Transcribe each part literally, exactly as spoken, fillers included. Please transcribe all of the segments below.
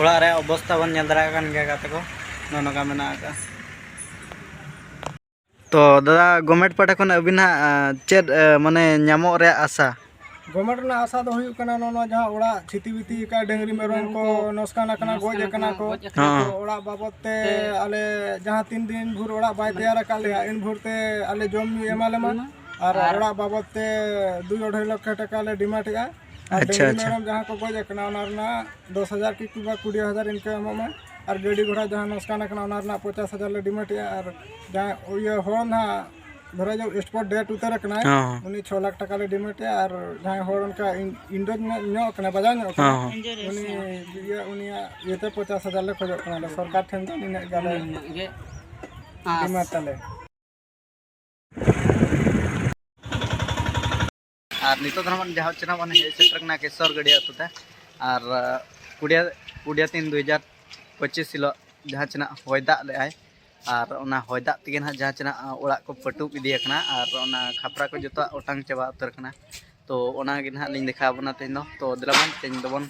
ᱚᱲᱟᱜ ᱨᱮᱭᱟᱜ ᱚᱵᱚᱥᱛᱟ ᱵᱚᱱ ᱧᱮᱞ ᱫᱟᱲᱮᱭᱟᱜ ᱠᱟᱱ ᱜᱮᱭᱟ ᱜᱟᱛᱮ ᱠᱚ, ᱱᱚᱜᱼᱚ ᱱᱚᱝᱠᱟ ᱢᱮᱱᱟᱜ ᱟᱠᱟᱫᱼᱟ᱾ ᱛᱚ ᱫᱟᱫᱟ, ᱜᱚᱵᱷᱢᱮᱱᱴ ᱯᱟᱦᱴᱟ ᱠᱷᱚᱱ ᱟᱹᱵᱤᱱᱟᱜ, ᱟᱸ, ᱪᱮᱫ, ᱟᱸ, ᱢᱟᱱᱮ ᱧᱟᱢᱚᱜ ᱨᱮᱭᱟᱜ ᱟᱥᱟ? ᱜᱚᱵᱷᱢᱮᱱᱴ ᱨᱮᱱᱟᱜ ᱟᱥᱟ ᱫᱚ ᱦᱩᱭᱩᱜ ᱠᱟᱱᱟ, ᱱᱚᱜᱼᱚ ᱱᱚᱣᱟ ᱡᱟᱦᱟᱸ ᱚᱲᱟᱜ ᱪᱷᱤᱛᱤ ᱵᱤᱛᱤ ᱟᱠᱟᱫ, ᱰᱟᱹᱝᱨᱤ ᱢᱮᱨᱚᱢ ᱠᱚ ᱱᱚᱥᱠᱟᱱ ᱟᱠᱟᱱᱟ, ᱜᱚᱡ ᱟᱠᱟᱱᱟ ᱠᱚ, ᱦᱚᱸ᱾ ᱛᱚ ᱚᱲᱟᱜ ᱵᱟᱵᱚᱫ ᱛᱮ ᱟᱞᱮ ᱡᱟᱦᱟᱸ ᱛᱤᱱ ᱫᱤᱱ ᱵᱷᱳᱨ ᱚᱲᱟᱜ ᱵᱟᱭ ᱛᱮᱭᱟᱨ ᱟᱠᱟᱫ ᱞᱮᱭᱟ, ᱤᱱ ᱵᱷᱳᱨ ᱛᱮ ᱟᱞᱮ ᱡᱚᱢ ᱧᱩ ᱮᱢᱟ ᱞᱮᱢᱟ᱾ ᱟᱨ ᱚᱲᱟᱜ ᱵᱟᱵᱚᱫ ᱛᱮ ᱫᱩᱭ ᱟᱹᱲᱟᱹᱭ ᱞᱚᱠᱷ ᱴᱟᱠᱟ ᱞᱮ ᱰᱤᱢᱟᱱᱰ ᱮᱜᱼᱟ᱾ ᱟᱨ ᱟᱪᱪᱷᱟ, ᱰᱟᱹᱝᱨᱤ ᱟᱪᱪᱷᱟ᱾ ᱢᱮᱨᱚᱢ ᱡᱟᱦᱟᱸ ᱠᱚ ᱜᱚᱡ ᱟᱠᱟᱱᱟ, ᱚᱱᱟ ᱨᱮᱱᱟᱜ ᱫᱚᱥ ᱦᱟᱡᱟᱨ ᱠᱤ ᱠᱤᱝᱵᱟ ᱠᱩᱲᱤ ᱦᱟᱡᱟᱨ ᱤᱱᱠᱟᱹ ᱮᱢᱚᱜ ᱢᱟ᱾ ᱟᱨ ᱜᱟᱹᱰᱤ ᱜᱷᱚᱲᱟ ᱡᱟᱦᱟᱸ ᱱᱚᱥᱠᱟᱱ ᱟᱠᱟᱱᱟ, ᱚᱱᱟ ᱨᱮᱱᱟᱜ ᱯᱚᱪᱟᱥ ᱦᱟᱡᱟᱨ ᱞᱮ ᱰᱤᱢᱟᱱᱰ ᱮᱜᱼᱟ᱾ ᱟᱨ ᱡᱟᱦᱟᱸᱭ ᱤᱭᱟᱹ ᱦᱚᱲ ᱱᱟᱦᱟᱜ, ᱫᱷᱚᱨᱟ ᱡᱟᱣ ᱥᱯᱚᱴ ᱰᱮᱰ ᱩᱛᱟᱹᱨ ᱟᱠᱟᱱᱟᱭ, ᱦᱚᱸ, ᱦᱚᱸ᱾ ᱩᱱᱤ ᱪᱷᱚ ᱞᱟᱠᱷ ᱴᱟᱠᱟ ᱞᱮ ᱰᱤᱢᱟᱱᱰ ᱮᱜᱼᱟ᱾ ᱟᱨ ᱡᱟᱦᱟᱸᱭ ᱦᱚᱲ ᱚᱱᱠᱟ ᱤᱱ-, ᱤᱱᱡᱚᱨ ᱧᱚᱜ, ᱧᱚᱜ ᱟᱠᱟᱱᱟᱭ, ᱵᱟᱡᱟᱣ ᱧᱚᱜ ᱟᱠᱟᱱᱟᱭ, ᱦᱚᱸ, ᱦᱚᱸ᱾ ᱩᱱᱤ ᱤᱭᱟᱹ, ᱩᱱᱤᱭᱟᱜ ᱤᱭᱟᱹᱛᱮ ᱯᱚᱪᱟᱥ ᱦᱟᱡᱟᱨ ᱞᱮ ᱠᱷᱚᱡᱚᱜ ᱠᱟᱱᱟ᱾ ᱟᱞᱮ ᱥᱚᱨᱠᱟᱨ ᱴᱷᱮᱱ ᱫᱚ ᱱᱤᱱᱟᱹᱜ ᱜᱮ ᱟᱞᱮ ᱤᱱᱟᱹᱜ ᱜᱮ ᱟᱸᱥ᱾ ᱰᱤᱢᱟᱱᱰ ᱛᱟᱞᱮ᱾ ᱟᱨ ᱱᱤᱛᱚᱜ ᱫᱚ ᱱᱟᱦᱟᱜ ᱡᱟᱦᱟᱸ ᱪᱮ ᱱᱟᱦᱟᱜ ᱵᱚᱱ ᱦᱮᱡ ᱥᱮᱴᱮᱨ ᱠᱟᱱᱟ ᱠᱮᱥᱚᱨ ᱜᱟᱹᱰᱭᱟᱹ ᱟᱹᱛᱩ ᱛᱮ᱾ ᱟᱨ, ᱟᱸ, ᱯᱩᱰᱤᱭᱟ, ᱯᱩᱰᱤᱭᱟ ᱛᱤᱱ ᱫᱩ ᱦᱟᱡᱟᱨ ᱯᱚᱸᱪᱤᱥ ᱦᱤᱞᱳᱜ ᱡᱟᱦᱟᱸ ᱪᱮ ᱱᱟᱦᱟᱜ ᱦᱚᱭ ᱫᱟᱜ ᱞᱮᱜᱼᱟᱭ, ᱟᱨ ᱚᱱᱟ ᱦᱚᱭ ᱫᱟᱜ ᱛᱮᱜᱮ ᱱᱟᱦᱟᱜ ᱡᱟᱦᱟᱸ ᱪᱮ ᱱᱟᱦᱟᱜ, ᱟᱸ, ᱚᱲᱟᱜ ᱠᱚ ᱯᱟᱹᱴᱩᱵ ᱤᱫᱤ ᱟᱠᱟᱱᱟ, ᱟᱨ ᱚᱱᱟ ᱠᱷᱟᱯᱨᱟ ᱠᱚ ᱡᱚᱛᱚᱣᱟᱜ ᱚᱴᱟᱝ ᱪᱟᱵᱟ ᱩᱛᱟᱹᱨ ᱟᱠᱟᱱᱟ᱾ ᱛᱚ ᱚᱱᱟ ᱜᱮ ᱱᱟᱦᱟᱜ ᱞᱤᱧ ᱫᱮᱠᱷᱟᱣ ᱟᱵᱚᱱᱟ ᱛᱮᱦᱮᱧ ᱫᱚ᱾ ᱛᱚ ᱫᱮᱞᱟ ᱵᱚᱱ, ᱛᱮᱦᱮᱧ ᱫᱚᱵᱚᱱ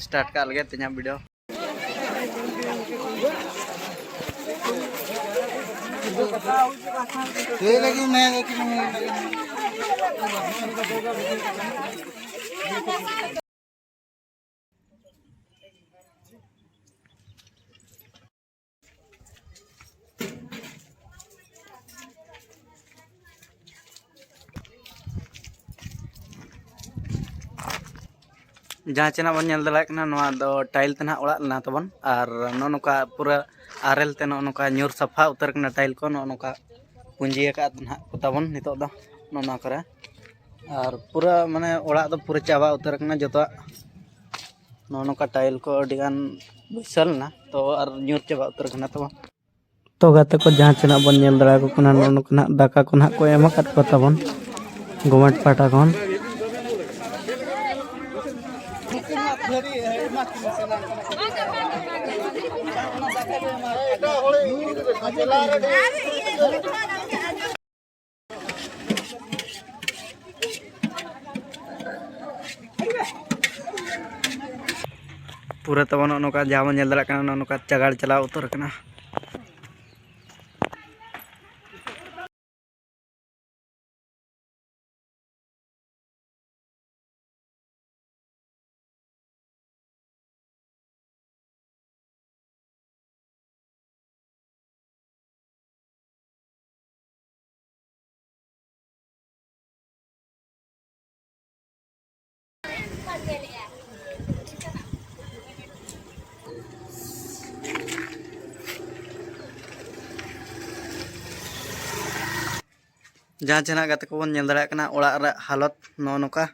start ᱠᱟᱜ ᱞᱮᱜᱮ ᱛᱮᱦᱮᱧᱟᱜ video᱾ ᱡᱟᱦᱟᱸ ᱪᱮ ᱱᱟᱦᱟᱜ ᱵᱚᱱ ᱧᱮᱞ ᱫᱟᱲᱮᱭᱟᱜ ᱠᱟᱱᱟ, ᱱᱚᱣᱟ ᱫᱚ tile ᱛᱮ ᱱᱟᱦᱟᱜ ᱚᱲᱟᱜ ᱞᱮᱱᱟ ᱛᱟᱵᱚᱱ, ᱟᱨ ᱱᱚᱜᱼᱚ ᱱᱚᱝᱠᱟ ᱯᱩᱨᱟᱹ ᱟᱨᱮᱞ ᱛᱮ ᱱᱚᱜᱼᱚ ᱱᱚᱝᱠᱟ ᱧᱩᱨ ᱥᱟᱯᱷᱟ ᱩᱛᱟᱹᱨ ᱠᱟᱱᱟ tile ᱠᱚ, ᱱᱚᱜᱼᱚ ᱱᱚᱝᱠᱟ ᱯᱩᱸᱡᱤ ᱟᱠᱟᱫ ᱱᱟᱦᱟᱜ ᱠᱚ ᱛᱟᱵᱚᱱ ᱱᱤᱛᱚᱜ ᱫᱚ ᱱᱚᱜᱼᱚ ᱱᱚᱣᱟ ᱠᱚᱨᱮ᱾ ᱟᱨ ᱯᱩᱨᱟᱹ ᱢᱟᱱᱮ ᱚᱲᱟᱜ ᱫᱚ ᱯᱩᱨᱟᱹ ᱪᱟᱵᱟ ᱩᱛᱟᱹᱨ ᱠᱟᱱᱟ ᱡᱚᱛᱚᱣᱟᱜ᱾ ᱱᱚᱜᱼᱚ ᱱᱚᱝᱠᱟ tile ᱠᱚ ᱟᱹᱰᱤ ᱜᱟᱱ ᱵᱟᱹᱭᱥᱟᱹᱣ ᱞᱮᱱᱟ, ᱛᱚ ᱟᱨ ᱧᱩᱨ ᱪᱟᱵᱟ ᱩᱛᱟᱹᱨ ᱠᱟᱱᱟ ᱛᱟᱵᱚᱱ᱾ ᱛᱚ ᱜᱟᱛᱮ ᱠᱚ, ᱡᱟᱦᱟᱸ ᱪᱮ ᱱᱟᱦᱟᱜ ᱵᱚᱱ ᱧᱮᱞ ᱫᱟᱲᱮᱭᱟᱠᱚ ᱠᱟᱱᱟ, ᱱᱚᱜᱼᱚ ᱱᱚᱝᱠᱟ ᱱᱟᱦᱟᱜ ᱫᱟᱠᱟ ᱠᱚ ᱱᱟᱦᱟᱜ ᱠᱚ ᱮᱢ ᱟᱠᱟᱫ ᱠᱚᱣᱟ ᱛᱟᱵᱚᱱ ᱜᱚᱵᱷᱢᱮᱱᱴ ᱯᱟᱦᱴᱟ ᱠᱷᱚᱱ᱾ ᱯᱩᱨᱟᱹ ᱛᱟᱵᱚᱱ ᱱᱚᱜᱼᱚ ᱱᱚᱝᱠᱟ, ᱡᱟᱦᱟᱸ ᱵᱚᱱ ᱧᱮᱞ ᱫᱟᱲᱮᱭᱟᱜ ᱠᱟᱱᱟ, ᱱᱚᱜᱼᱚ ᱱᱚᱝᱠᱟ ᱪᱟᱜᱟᱲ ᱪᱟᱞᱟᱣ ᱩᱛᱟᱹᱨ ᱟᱠᱟᱱᱟ᱾ ᱡᱟᱦᱟᱸ ᱪᱮ ᱱᱟᱜ ᱜᱟᱛᱮ ᱠᱚᱵᱚᱱ ᱧᱮᱞ ᱫᱟᱲᱮᱭᱟᱜ ᱠᱟᱱᱟ, ᱚᱲᱟᱜ ᱨᱮᱭᱟᱜ ᱦᱟᱞᱚᱛ ᱱᱚᱜᱼᱚ ᱱᱚᱝᱠᱟ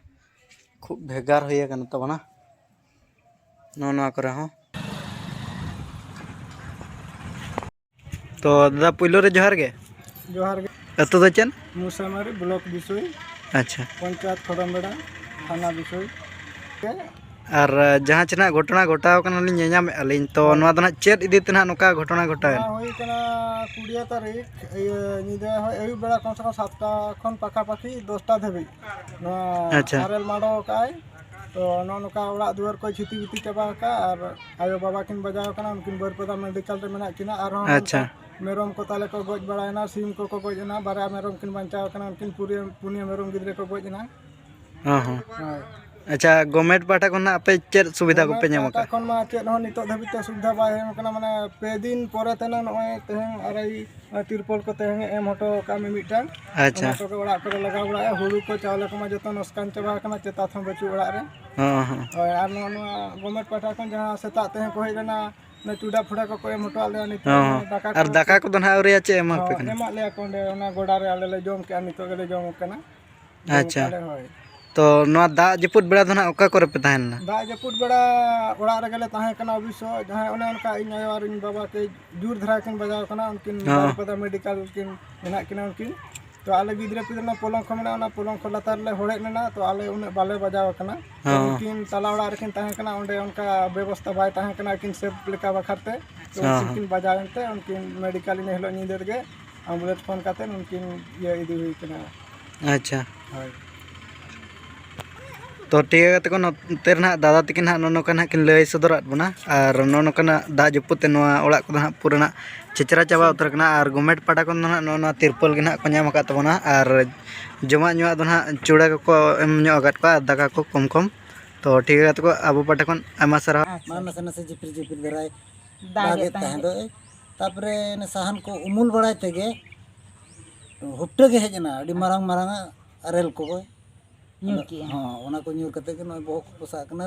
ᱠᱷᱩᱵ ᱵᱷᱮᱜᱟᱨ ᱦᱩᱭ ᱟᱠᱟᱱ ᱛᱟᱵᱚᱱᱟ᱾ ᱱᱚᱜᱼᱚ ᱱᱚᱣᱟ ᱠᱚᱨᱮ ᱦᱚᱸ᱾ ᱛᱚ ᱫᱟᱫᱟ, ᱯᱳᱭᱞᱳ ᱨᱮ ᱡᱚᱦᱟᱨ ᱜᱮ᱾ ᱡᱚᱦᱟᱨ ᱜᱮ᱾ ᱟᱹᱛᱩ ᱫᱚ ᱪᱮᱫ? ᱢᱩᱥᱟᱢᱟᱨᱤ, ᱵᱞᱚᱠ ᱵᱤᱥᱳᱭ, ᱟᱪᱪᱷᱟ᱾ ᱯᱚᱧᱪᱟᱭᱮᱛ ᱠᱷᱚᱲᱚᱢᱵᱮᱲᱟ, ᱛᱷᱟᱱᱟ ᱵᱤᱥᱳᱭ᱾ ᱟᱨ, ᱟᱸ, ᱡᱟᱦᱟᱸ ᱪᱮ ᱱᱟᱜ ᱜᱷᱚᱴᱚᱱᱟ ᱜᱷᱚᱴᱟᱣ ᱠᱟᱱᱟ ᱞᱤᱧ, ᱧᱮᱧᱟᱢᱮᱫᱼᱟ ᱞᱤᱧ, ᱛᱚ ᱦᱳᱭ᱾ ᱱᱚᱣᱟ ᱫᱚ ᱱᱟᱜ ᱪᱮᱫ ᱤᱫᱤ ᱛᱮ ᱱᱟᱜ ᱱᱚᱝᱠᱟ ᱜᱷᱚᱴᱚᱱᱟ ᱜᱷᱚᱴᱟᱣ ᱮᱱᱟ? ᱱᱚᱣᱟ ᱦᱩᱭ ᱠᱟᱱᱟ ᱠᱩᱲᱤᱭᱟ ᱛᱟᱹᱨᱤᱠᱷ, ᱤᱭᱟᱹ, ᱧᱤᱫᱟᱹ ᱦᱚᱭ ᱟᱹᱭᱩᱵ ᱵᱮᱲᱟ ᱠᱚᱢ ᱥᱮ ᱠᱚᱢ ᱥᱟᱛᱴᱟ ᱠᱷᱚᱱ ᱯᱟᱠᱟᱯᱟᱠᱤ ᱫᱚᱥᱴᱟ ᱫᱷᱟᱹᱵᱤᱡ ᱱᱚᱣᱟ ᱟᱪᱪᱷᱟ᱾ ᱟᱨᱮᱞ ᱢᱟᱰᱚ ᱟᱠᱟᱫᱼᱟᱭ᱾ ᱛᱚ ᱱᱚᱜᱼᱚ ᱱᱚᱝᱠᱟ ᱚᱲᱟᱜ ᱫᱩᱣᱟᱹᱨ ᱠᱚᱭ ᱪᱷᱤᱛᱤ ᱵᱤᱛᱤ ᱪᱟᱵᱟ ᱟᱠᱟᱫᱼᱟ, ᱟᱨ ᱟᱭᱳ ᱵᱟᱵᱟ ᱠᱤᱱ ᱵᱟᱡᱟᱣ ᱟᱠᱟᱱᱟ, ᱩᱱᱠᱤᱱ ᱵᱟᱹᱨᱯᱟᱫᱟ ᱢᱮᱰᱤᱠᱮᱞ ᱨᱮ ᱢᱮᱱᱟᱜ ᱠᱤᱱᱟ᱾ ᱟᱨᱦᱚᱸ ᱟᱪᱪᱷᱟ᱾ ᱱᱚᱝᱠᱟ ᱢᱮᱨᱚᱢ ᱠᱚ ᱛᱟᱞᱮ ᱠᱚ ᱜᱚᱡ ᱵᱟᱲᱟᱭᱮᱱᱟ, ᱥᱤᱢ ᱠᱚᱠᱚ ᱜᱚᱡ ᱮᱱᱟ, ᱵᱟᱨᱭᱟ ᱢᱮᱨᱚᱢ ᱠᱤᱱ ᱵᱟᱧᱪᱟᱣ ᱟᱠᱟᱱᱟ, ᱩᱱᱠᱤᱱ ᱯᱩᱨᱤᱭᱟᱹ-, ᱯᱩᱱᱭᱟᱹ ᱢᱮᱨᱚᱢ ᱜᱤᱫᱽᱨᱟᱹ ᱠᱚ ᱜᱚᱡ ᱮᱱᱟ᱾ ᱦᱚᱸ, ᱦᱚᱸ᱾ ᱦᱳᱭ᱾ ᱟᱪᱪᱷᱟ, ᱜᱚᱵᱷᱢᱮᱱᱴ ᱯᱟᱦᱴᱟ ᱠᱷᱚᱱ ᱱᱟᱜ ᱟᱯᱮ ᱪᱮᱫ ᱥᱩᱵᱤᱫᱷᱟ ᱠᱚᱯᱮ ᱜᱚᱵᱷᱢᱮᱱᱴ ᱧᱟᱢ ᱯᱟᱦᱴᱟ ᱟᱠᱟᱫ? ᱠᱷᱚᱱ ᱢᱟ ᱪᱮᱫ ᱦᱚᱸ ᱱᱤᱛᱚᱜ ᱫᱷᱟᱹᱵᱤᱡ ᱛᱮ ᱥᱩᱵᱤᱫᱷᱟ ᱵᱟᱭ ᱮᱢ ᱟᱠᱟᱱᱟ, ᱢᱟᱱᱮ ᱯᱮ ᱫᱤᱱ ᱯᱚᱨᱮ ᱛᱮᱱᱟᱜ ᱱᱚᱜᱼᱚᱭ ᱛᱮᱦᱮᱧ ᱟᱨᱮᱭ ᱛᱤᱨᱯᱚᱞ ᱠᱚ ᱛᱮᱦᱮᱧ ᱮᱢ ᱦᱚᱴᱚ ᱟᱠᱟᱫ ᱢᱤ-, ᱢᱤᱫᱴᱟᱝ᱾ ᱟᱪᱪᱷᱟ᱾ ᱚᱱᱟ ᱠᱚᱜᱮ ᱚᱲᱟᱜ ᱠᱚᱨᱮ ᱞᱟᱜᱟᱣ ᱵᱟᱲᱟᱭᱟ, ᱦᱩᱲᱩ ᱠᱚ ᱪᱟᱣᱞᱮ ᱠᱚᱢᱟ ᱡᱚᱛᱚ ᱱᱚᱥᱠᱟᱱ ᱪᱟᱵᱟ ᱟᱠᱟᱱᱟ, ᱪᱮᱛᱟᱛ ᱦᱚᱸ ᱵᱟᱹᱪᱩᱜ ᱚᱲᱟᱜ ᱨᱮ᱾ ᱦᱚᱸ, ᱦᱚᱸ᱾ ᱦᱳᱭ, ᱟᱨ ᱱᱚᱣᱟ, ᱱᱚᱣᱟ ᱜᱚᱵᱷᱢᱮᱱᱴ ᱯᱟᱦᱴᱟ ᱠᱷᱚᱱ ᱡᱟᱦᱟᱸ ᱥᱮᱛᱟᱜ ᱛᱮᱦᱮᱧ ᱠᱚ ᱦᱮᱡ ᱞᱮᱱᱟ, ᱚᱱᱟ ᱪᱩᱰᱟ ᱯᱷᱩᱰᱟ ᱠᱚᱠᱚ ᱮᱢ ᱦᱚᱴᱚ ᱟᱫ ᱞᱮᱭᱟ, ᱱᱤᱛᱚᱜ ᱦᱚᱸ, ᱚᱱᱟ ᱦᱚᱸ᱾ ᱫᱟᱠᱟ ᱟᱨ ᱠᱚ ᱫᱟᱠᱟ ᱠᱚᱫᱚ ᱱᱟᱦᱟᱜ ᱟᱹᱣᱨᱤᱭᱟ ᱪᱮᱫ ᱮᱢᱟ ᱯᱮ ᱦᱚᱸ, ᱠᱟᱱᱟ? ᱮᱢᱟᱜ ᱞᱮᱭᱟ ᱠᱚ ᱚᱸᱰᱮ, ᱚᱱᱟ ᱜᱚᱰᱟ ᱨᱮ ᱟᱞᱮ ᱞᱮ ᱡᱚᱢ ᱠᱮᱜᱼᱟ, ᱱᱤᱛᱚᱜ ᱜᱮᱞᱮ ᱡᱚᱢ ᱠᱟᱱᱟ᱾ ᱡᱚᱢ ᱟᱪᱪᱷᱟ᱾ ᱠᱟᱜᱼᱟ ᱞᱮ, ᱦᱳᱭ᱾ ᱛᱚ ᱱᱚᱣᱟ ᱫᱟᱜ ᱡᱟᱹᱯᱩᱫ ᱵᱮᱲᱟ ᱫᱚ ᱱᱟᱦᱟᱜ ᱚᱠᱟ ᱠᱚᱨᱮ ᱯᱮ ᱛᱟᱦᱮᱸ ᱞᱮᱱᱟ? ᱫᱟᱜ ᱡᱟᱹᱯᱩᱫ ᱵᱮᱲᱟ ᱚᱲᱟᱜ ᱨᱮᱜᱮ ᱞᱮ ᱛᱟᱦᱮᱸ ᱠᱟᱱᱟ ᱚᱵᱚᱥᱥᱚ, ᱡᱟᱦᱟᱸᱭ ᱚᱱᱮ ᱚᱱᱠᱟ ᱤᱧ ᱟᱭᱳ ᱟᱨ ᱤᱧ ᱵᱟᱵᱟ ᱠᱟᱹᱡ ᱡᱳᱨ ᱫᱷᱟᱨᱟ ᱠᱤᱱ ᱵᱟᱡᱟᱣ ᱠᱟᱱᱟ, ᱩᱱᱠᱤᱱ ᱦᱚᱸ᱾ ᱵᱟᱨᱤᱯᱟᱫᱟ ᱢᱮᱰᱤᱠᱮᱞ ᱨᱮᱠᱤᱱ ᱢᱮᱱᱟᱜ ᱠᱤᱱᱟ ᱩᱱᱠᱤᱱ᱾ ᱛᱚ ᱟᱞᱮ ᱜᱤᱫᱽᱨᱟᱹ ᱯᱤᱫᱽᱨᱟᱹ ᱚᱱᱟ ᱯᱚᱞᱚᱝ ᱠᱚ ᱢᱮᱱᱟᱜᱼᱟ, ᱚᱱᱟ ᱯᱚᱞᱚᱝ ᱠᱚ ᱞᱟᱛᱟᱨ ᱨᱮᱞᱮ ᱦᱚᱲᱮᱫ ᱞᱮᱱᱟ, ᱛᱚ ᱟᱞᱮ ᱩᱱᱟᱹᱜ ᱵᱟᱞᱮ ᱵᱟᱡᱟᱣ ᱟᱠᱟᱱᱟ᱾ ᱛᱚ ᱦᱚᱸ᱾ ᱩᱱᱠᱤᱱ ᱛᱟᱞᱟ ᱚᱲᱟᱜ ᱨᱮᱠᱤᱱ ᱛᱟᱦᱮᱸ ᱠᱟᱱᱟ, ᱚᱸᱰᱮ ᱚᱱᱠᱟ ᱵᱮᱵᱚᱥᱛᱷᱟ ᱵᱟᱭ ᱛᱟᱦᱮᱸ ᱠᱟᱱᱟ ᱟᱹᱠᱤᱱ ᱥᱮᱯ ᱞᱮᱠᱟ ᱵᱟᱠᱷᱨᱟ ᱛᱮ᱾ ᱛᱚ ᱦᱚᱸ, ᱩᱱᱠᱤᱱ ᱦᱚᱸ᱾ ᱠᱤᱱ ᱵᱟᱡᱟᱣ ᱮᱱᱛᱮ ᱩᱱᱠᱤᱱ ᱢᱮᱰᱤᱠᱮᱞ ᱤᱱᱟᱹ ᱦᱤᱞᱳᱜ ᱧᱤᱫᱟᱹ ᱨᱮᱜᱮ ᱮᱢᱵᱩᱞᱮᱱᱥ ᱯᱷᱳᱱ ᱠᱟᱛᱮ ᱩᱱᱠᱤᱱ ᱤᱭᱟᱹ ᱤᱫᱤ ᱦᱩᱭ ᱠᱟᱱᱟ᱾ ᱟᱪᱪᱷᱟ᱾ ᱦᱳᱭ᱾ ᱛᱚ ᱴᱷᱤᱠ ᱜᱮᱭᱟ ᱜᱟᱛᱮ ᱠᱚ, ᱱᱚᱛᱮ ᱨᱮ ᱱᱟᱦᱟᱜ ᱫᱟᱫᱟ ᱛᱟᱹᱠᱤᱱ ᱱᱟᱦᱟᱜ ᱱᱚᱜᱼᱚ ᱱᱚᱝᱠᱟ ᱱᱟᱦᱟᱜ ᱠᱤᱱ ᱞᱟᱹᱭ ᱥᱚᱫᱚᱨᱟᱫ ᱵᱚᱱᱟ᱾ ᱟᱨ ᱱᱚᱜᱼᱚ ᱱᱚᱝᱠᱟᱱᱟᱜ ᱫᱟᱜ ᱡᱟᱹᱯᱩᱫ ᱛᱮ ᱱᱚᱣᱟ ᱚᱲᱟᱜ ᱠᱚᱫᱚ ᱱᱟᱦᱟᱜ ᱯᱩᱨᱟᱹ ᱱᱟᱦᱟᱜ ᱪᱮᱪᱨᱟ ᱪᱟᱵᱟ ᱩᱛᱟᱹᱨ ᱠᱟᱱᱟ᱾ ᱟᱨ ᱜᱚᱵᱷᱢᱮᱱᱴ ᱯᱟᱦᱴᱟ ᱠᱷᱚᱱ ᱫᱚ ᱱᱟᱦᱟᱜ ᱱᱚᱜᱼᱚ ᱱᱚᱣᱟ ᱛᱤᱨᱯᱚᱞ ᱜᱮ ᱱᱟᱦᱟᱜ ᱠᱚ ᱧᱟᱢ ᱟᱠᱟᱫ ᱛᱟᱵᱚᱱᱟ᱾ ᱟᱨ ᱡᱚᱢᱟᱜ ᱧᱩᱣᱟᱜ ᱫᱚ ᱱᱟᱦᱟᱜ ᱪᱩᱲᱟ ᱠᱚᱠᱚ ᱮᱢ ᱧᱚᱜ ᱟᱠᱟᱫ ᱠᱚᱣᱟ, ᱫᱟᱠᱟ ᱠᱚ ᱠᱚᱢ ᱠᱚᱢ᱾ ᱛᱚ ᱴᱷᱤᱠ ᱜᱮᱭᱟ ᱜᱟᱛᱮ ᱠᱚ, ᱟᱵᱚ ᱯᱟᱦᱴᱟ ᱠᱷᱚᱱ ᱟᱭᱢᱟ ᱥᱟᱨᱦᱟᱣ᱾ ᱟᱪᱪᱷᱟ᱾ ᱢᱟ ᱱᱟᱥᱮ ᱱᱟᱥᱮ ᱡᱷᱤᱯᱤᱨ ᱡᱷᱤᱯᱤᱨ ᱫᱷᱟᱨᱟᱭ ᱫᱟᱜᱮᱫ ᱫᱟᱜᱮᱫ ᱛᱟᱦᱮᱸ ᱛᱟᱦᱮᱸᱫ᱾ ᱫᱚ᱾ ᱛᱟᱯᱚᱨᱮ ᱚᱱᱮ ᱥᱟᱦᱟᱱ ᱠᱚ ᱩᱢᱩᱞ ᱵᱟᱲᱟᱭ ᱛᱮᱜᱮ ᱦᱩᱯᱴᱟᱹ ᱜᱮ ᱦᱮᱡ ᱮᱱᱟ, ᱟᱹᱰᱤ ᱢᱟᱨᱟᱝ ᱢᱟᱨᱟᱝ ᱟᱜ ᱟᱨᱮᱞ ᱠᱚ᱾ ᱧᱩᱨ ᱟᱫᱚ, ᱠᱮᱜᱼᱟ᱾ ᱦᱚᱸ, ᱚᱱᱟ ᱠᱚ ᱧᱩᱨ ᱠᱟᱛᱮ ᱜᱮ ᱱᱚᱜᱼᱚᱭ ᱵᱚᱦᱚᱜ ᱠᱚ ᱯᱚᱥᱟᱜ ᱠᱟᱱᱟ᱾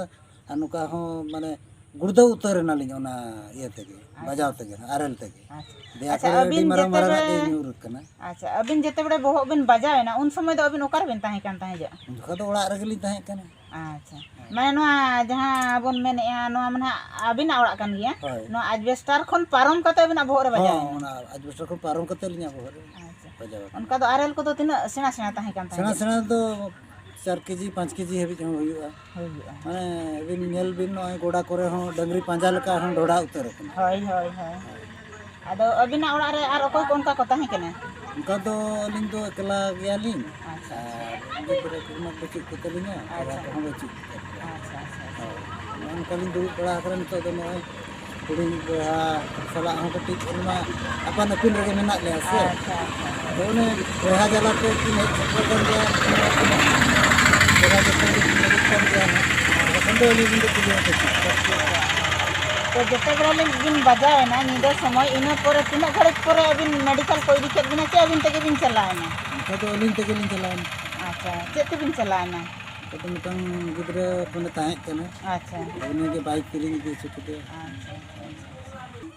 ᱟᱨ ᱱᱚᱝᱠᱟ ᱦᱚᱸ ᱢᱟᱱᱮ ᱜᱩᱲᱫᱟᱹᱣ ᱩᱛᱟᱹᱨ ᱮᱱᱟᱞᱤᱧ ᱚᱱᱟ ᱤᱭᱟᱹ ᱛᱮᱜᱮ, ᱟᱪᱪᱷᱟ᱾ ᱵᱟᱡᱟᱣ ᱛᱮᱜᱮ, ᱟᱨᱮᱞ ᱛᱮᱜᱮ᱾ ᱟᱪᱪᱷᱟ᱾ ᱫᱮᱭᱟ ᱟᱪᱪᱷᱟ, ᱠᱚᱨᱮ ᱟᱹᱰᱤ ᱟᱹᱵᱤᱱ ᱢᱟᱨᱟᱝ ᱡᱮᱛᱮ ᱢᱟᱨᱟᱝ ᱟᱜ ᱵᱮᱲᱟ, ᱜᱮ ᱧᱩᱨ ᱟᱠᱟᱱᱟ᱾ ᱟᱪᱪᱷᱟ, ᱟᱹᱵᱤᱱ ᱡᱮᱛᱮ ᱵᱮᱲᱟ ᱵᱚᱦᱚᱜ ᱵᱤᱱ ᱵᱟᱡᱟᱣ ᱮᱱᱟ, ᱩᱱ ᱥᱚᱢᱚᱭ ᱫᱚ ᱟᱹᱵᱤᱱ ᱚᱠᱟ ᱨᱮᱵᱤᱱ ᱛᱟᱦᱮᱸ ᱠᱟᱱ ᱛᱟᱦᱮᱸᱫ? ᱩᱱ ᱡᱚᱠᱷᱚᱱ ᱫᱚ ᱚᱲᱟᱜ ᱨᱮᱜᱮ ᱞᱤᱧ ᱛᱟᱦᱮᱸ ᱠᱟᱱᱟ᱾ ᱟᱪᱪᱷᱟ, ᱦᱳᱭ᱾ ᱢᱟᱱᱮ ᱱᱚᱣᱟ ᱡᱟᱦᱟᱸ ᱵᱚᱱ ᱢᱮᱱᱮᱫᱼᱟ, ᱱᱚᱣᱟ ᱢᱟ ᱱᱟᱦᱟᱜ ᱟᱹᱵᱤᱱᱟᱜ ᱚᱲᱟᱜ ᱠᱟᱱ ᱜᱮᱭᱟ᱾ ᱦᱳᱭ᱾ ᱱᱚᱣᱟ ᱟᱡᱵᱮᱥᱴᱟᱨ ᱠᱷᱚᱱ ᱯᱟᱨᱚᱢ ᱠᱟᱛᱮ ᱟᱹᱵᱤᱱᱟᱜ ᱵᱚᱦᱚᱜ ᱨᱮ ᱵᱟᱡᱟᱣ ᱦᱚᱸ, ᱮᱱᱟ? ᱚᱱᱟ ᱟᱡᱵᱮᱥᱴᱟᱨ ᱠᱷᱚᱱ ᱯᱟᱨᱚᱢ ᱠᱟᱛᱮ ᱟᱹᱞᱤᱧᱟᱜ ᱵᱚᱦᱚᱜ ᱨᱮ ᱟᱪᱪᱷᱟ᱾ ᱵᱟᱡᱟᱣ ᱟᱠᱟᱱᱟ᱾ ᱚᱱᱠᱟ ᱫᱚ ᱟᱨᱮᱞ ᱠᱚᱫᱚ ᱛᱤᱱᱟᱹᱜ ᱥᱮᱬᱟ ᱥᱮᱬᱟ ᱛᱟᱦᱮᱸ ᱠᱟᱱ ᱥᱮᱬᱟ ᱛᱟᱦᱮᱸᱫ? ᱥᱮᱬᱟ ᱫᱚ ᱪᱟᱨ ᱠᱮᱡᱤ, ᱯᱟᱸᱪ ᱠᱮᱡᱤ ᱦᱟᱹᱵᱤᱡ ᱦᱚᱸ ᱦᱩᱭᱩᱜᱼᱟ᱾ ᱦᱩᱭᱩᱜᱼᱟ᱾ ᱢᱟᱱᱮ ᱟᱹᱵᱤᱱ ᱧᱮᱞ ᱵᱤᱱ, ᱱᱚᱜᱼᱚᱭ ᱜᱚᱰᱟ ᱠᱚᱨᱮ ᱦᱚᱸ ᱰᱟᱹᱝᱨᱤ ᱯᱟᱸᱡᱟ ᱞᱮᱠᱟ ᱦᱚᱸ ᱰᱷᱚᱰᱟ ᱩᱛᱟᱹᱨ ᱟᱠᱟᱱᱟ᱾ ᱦᱳᱭ, ᱦᱳᱭ, ᱦᱳᱭ᱾ ᱟᱫᱚ ᱟᱹᱵᱤᱱᱟᱜ ᱚᱲᱟᱜ ᱨᱮ ᱟᱨ ᱚᱠᱚᱭ ᱠᱚ ᱚᱱᱠᱟ ᱠᱚ ᱛᱟᱦᱮᱸ ᱠᱟᱱᱟ? ᱚᱱᱠᱟ ᱫᱚ ᱟᱹᱞᱤᱧ ᱫᱚ ᱮᱠᱞᱟ ᱜᱮᱭᱟᱞᱤᱧ᱾ ᱟᱪᱪᱷᱟ, ᱟᱪᱪᱷᱟ᱾ ᱟᱨ ᱜᱤᱫᱽᱨᱟᱹ ᱠᱚᱢᱟ ᱵᱟᱹᱪᱩᱜ ᱠᱚᱛᱟᱞᱤᱧᱟ, ᱠᱚᱲᱟ ᱟᱪᱪᱷᱟ᱾ ᱠᱚᱦᱚᱸ ᱵᱟᱹᱪᱩᱜ ᱠᱚᱛᱟᱞᱤᱧᱟ᱾ ᱟᱪᱪᱷᱟ, ᱟᱪᱪᱷᱟ, ᱟᱪᱪᱷᱟ᱾ ᱦᱳᱭ᱾ ᱱᱚᱜᱼᱚ ᱱᱚᱝᱠᱟ ᱞᱤᱧ ᱫᱩᱲᱩᱵ ᱵᱟᱲᱟ ᱟᱠᱟᱱᱟ ᱱᱤᱛᱚᱜ ᱫᱚ, ᱱᱚᱜᱼᱚᱭ ᱦᱩᱰᱤᱧ ᱵᱚᱭᱦᱟ ᱥᱟᱞᱟᱜ ᱦᱚᱸ ᱠᱟᱹᱴᱤᱡ ᱚᱱᱟ ᱟᱯᱟᱱ ᱟᱹᱯᱤᱱ ᱨᱮᱜᱮ ᱢᱮᱱᱟᱜ ᱞᱮᱭᱟ ᱥᱮ᱾ ᱟᱪᱪᱷᱟ, ᱟᱪᱪᱷᱟ᱾ ᱟᱫᱚ ᱚᱱᱮ ᱵᱚᱭᱦᱟ ᱡᱟᱞᱟᱛᱮ ᱠᱤᱱ ᱦᱮᱡ ᱥᱮᱴᱮᱨ ᱠᱟᱱ ᱜᱮᱭᱟ, ᱵᱚᱭᱦᱟ ᱡᱚᱠᱷᱚᱱ ᱠᱤᱱ ᱦᱮᱡ ᱠᱟᱱ ᱜᱮᱭᱟ ᱦᱟᱸᱜ, ᱛᱚᱠᱷᱚᱱ ᱫᱚ ᱟᱹᱞᱤᱧ ᱫᱚ ᱠᱩᱞᱤ ᱦᱚᱸ ᱵᱟᱹᱪᱩᱜ ᱠᱚᱣᱟ᱾ ᱛᱚ ᱡᱮᱛᱮ ᱵᱮᱲᱟ ᱞᱤᱧ ᱵᱤᱱ ᱵᱟᱡᱟᱣ ᱮᱱᱟ ᱧᱤᱫᱟᱹ ᱥᱚᱢᱚᱭ, ᱤᱱᱟᱹ ᱯᱚᱨᱮ ᱛᱤᱱᱟᱹᱜ ᱜᱷᱟᱹᱲᱤᱡ ᱯᱚᱨᱮ ᱟᱹᱵᱤᱱ ᱢᱮᱰᱤᱠᱮᱞ ᱠᱚ ᱤᱫᱤ ᱠᱮᱫ ᱵᱤᱱᱟ ᱪᱮ ᱟᱹᱵᱤᱱ ᱛᱮᱜᱮ ᱵᱤᱱ ᱪᱟᱞᱟᱣ ᱮᱱᱟ? ᱚᱱᱠᱟ ᱫᱚ ᱟᱹᱞᱤᱧ ᱛᱮᱜᱮ ᱞᱤᱧ ᱪᱟᱞᱟᱣ ᱮᱱᱟ᱾ ᱟᱪᱪᱷᱟ, ᱪᱮᱫ ᱛᱮᱵᱤᱱ ᱪᱟᱞᱟᱣ ᱮᱱᱟ? ᱚᱱᱠᱟ ᱫᱚ ᱢᱤᱫᱴᱟᱝ ᱜᱤᱫᱽᱨᱟᱹ ᱯᱷᱳᱱᱮ ᱛᱟᱦᱮᱸ ᱠᱟᱱᱟ, ᱟᱪᱪᱷᱟ᱾ ᱩᱱᱤ ᱜᱮ ᱵᱟᱭᱤᱠ ᱛᱮᱞᱤᱧ ᱤᱫᱤ ᱦᱚᱪᱚ ᱠᱮᱫᱮᱭᱟ᱾ ᱟᱪᱪᱷᱟ, ᱟᱪᱪᱷᱟ, ᱟᱪᱪᱷᱟ᱾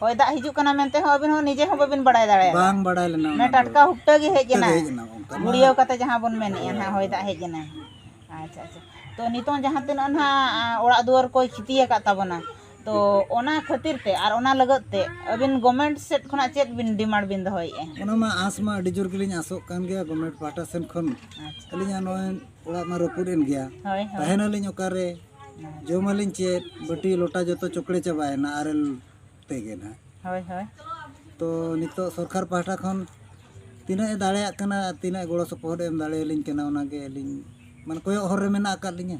ᱦᱚᱭ ᱫᱟᱜ ᱦᱤᱡᱩᱜ ᱠᱟᱱᱟ ᱢᱮᱱᱛᱮ ᱦᱚᱸ ᱟᱹᱵᱤᱱ ᱦᱚᱸ ᱱᱤᱡᱮ ᱦᱚᱸ ᱵᱟᱹᱵᱤᱱ ᱵᱟᱲᱟᱭ ᱫᱟᱲᱮᱭᱟᱜᱼᱟ᱾ ᱵᱟᱝ ᱵᱟᱲᱟᱭ ᱞᱮᱱᱟ ᱚᱱᱟ ᱢᱟᱱᱮ ᱴᱟᱴᱠᱟ ᱫᱚ᱾ ᱦᱩᱯᱴᱟᱹ ᱜᱮ ᱦᱮᱡ ᱦᱩᱯᱴᱟᱹ ᱮᱱᱟ᱾ ᱜᱮ ᱦᱮᱡ ᱮᱱᱟ, ᱚᱱᱠᱟ ᱢᱟ᱾ ᱜᱩᱲᱤᱭᱟᱹᱣ ᱠᱟᱛᱮ ᱡᱟᱦᱟᱸ ᱵᱚᱱ ᱢᱮᱱᱮᱫᱼᱟ ᱦᱳᱭ, ᱱᱟᱦᱟᱜ, ᱦᱳᱭ᱾ ᱦᱚᱭ ᱫᱟᱜ ᱦᱮᱡ ᱮᱱᱟ᱾ ᱟᱪᱪᱷᱟ, ᱟᱪᱪᱷᱟ᱾ ᱛᱚ ᱱᱤᱛᱚᱝ ᱡᱟᱦᱟᱸ ᱛᱤᱱᱟᱹᱜ ᱱᱟᱦᱟᱜ, ᱟ, ᱚᱲᱟᱜ ᱫᱩᱣᱟᱹᱨ ᱠᱚᱭ ᱠᱷᱤᱛᱤ ᱟᱠᱟᱫ ᱛᱟᱵᱚᱱᱟ, ᱛᱚ ᱚᱱᱟ ᱠᱷᱟᱹᱛᱤᱨ ᱛᱮ ᱟᱨ ᱚᱱᱟ ᱞᱟᱹᱜᱤᱫ ᱛᱮ ᱟᱹᱵᱤᱱ ᱜᱚᱵᱷᱢᱮᱱᱴ ᱥᱮᱫ ᱠᱷᱚᱱᱟᱜ ᱪᱮᱫ ᱵᱤᱱ ᱰᱤᱢᱟᱱᱰ ᱵᱤᱱ ᱫᱚᱦᱚᱭᱮᱫᱼᱟ? ᱚᱱᱟ ᱢᱟ ᱟᱸᱥ ᱢᱟ ᱟᱹᱰᱤ ᱡᱳᱨ ᱜᱮᱞᱤᱧ ᱟᱸᱥᱚᱜ ᱠᱟᱱ ᱜᱮᱭᱟ ᱜᱚᱵᱷᱢᱮᱱᱴ ᱯᱟᱦᱴᱟ ᱥᱮᱱ ᱠᱷᱚᱱ᱾ ᱟᱪᱪᱷᱟ᱾ ᱟᱹᱞᱤᱧᱟᱜ ᱱᱚᱜᱼᱚᱭ ᱚᱲᱟᱜ ᱢᱟ ᱨᱟᱹᱯᱩᱫ ᱮᱱ ᱜᱮᱭᱟ᱾ ᱦᱳᱭ, ᱦᱳᱭ᱾ ᱛᱟᱦᱮᱱᱟᱞᱤᱧ ᱚᱠᱟᱨᱮ? ᱟᱪᱪᱷᱟ᱾ ᱡᱚᱢᱟᱞᱤᱧ ᱪᱮᱫ? ᱵᱟᱹᱴᱤ ᱞᱚᱴᱟ ᱡᱚᱛᱚ ᱪᱚᱠᱲᱮ ᱪᱟᱵᱟᱭᱮᱱᱟ ᱟᱨᱮᱞ ᱛᱮᱜᱮ ᱱᱟᱦᱟᱜ᱾ ᱦᱳᱭ, ᱦᱳᱭ᱾ ᱛᱚ ᱱᱤᱛᱚᱜ ᱥᱚᱨᱠᱟᱨ ᱯᱟᱦᱴᱟ ᱠᱷᱚᱱ ᱛᱤᱱᱟᱹᱜ ᱮ ᱫᱟᱲᱮᱭᱟᱜ ᱠᱟᱱᱟ, ᱛᱤᱱᱟᱹᱜ ᱜᱚᱲᱚ ᱥᱚᱯᱚᱦᱚᱫ ᱮ ᱮᱢ ᱫᱟᱲᱮᱭᱟᱞᱤᱧ ᱠᱟᱱᱟ, ᱚᱱᱟᱜᱮ ᱟᱹᱞᱤᱧ ᱢᱟᱱᱮ ᱠᱚᱭᱚᱜ ᱦᱚᱨ ᱨᱮ ᱢᱮᱱᱟᱜ ᱟᱠᱟᱫ ᱞᱤᱧᱟᱹ᱾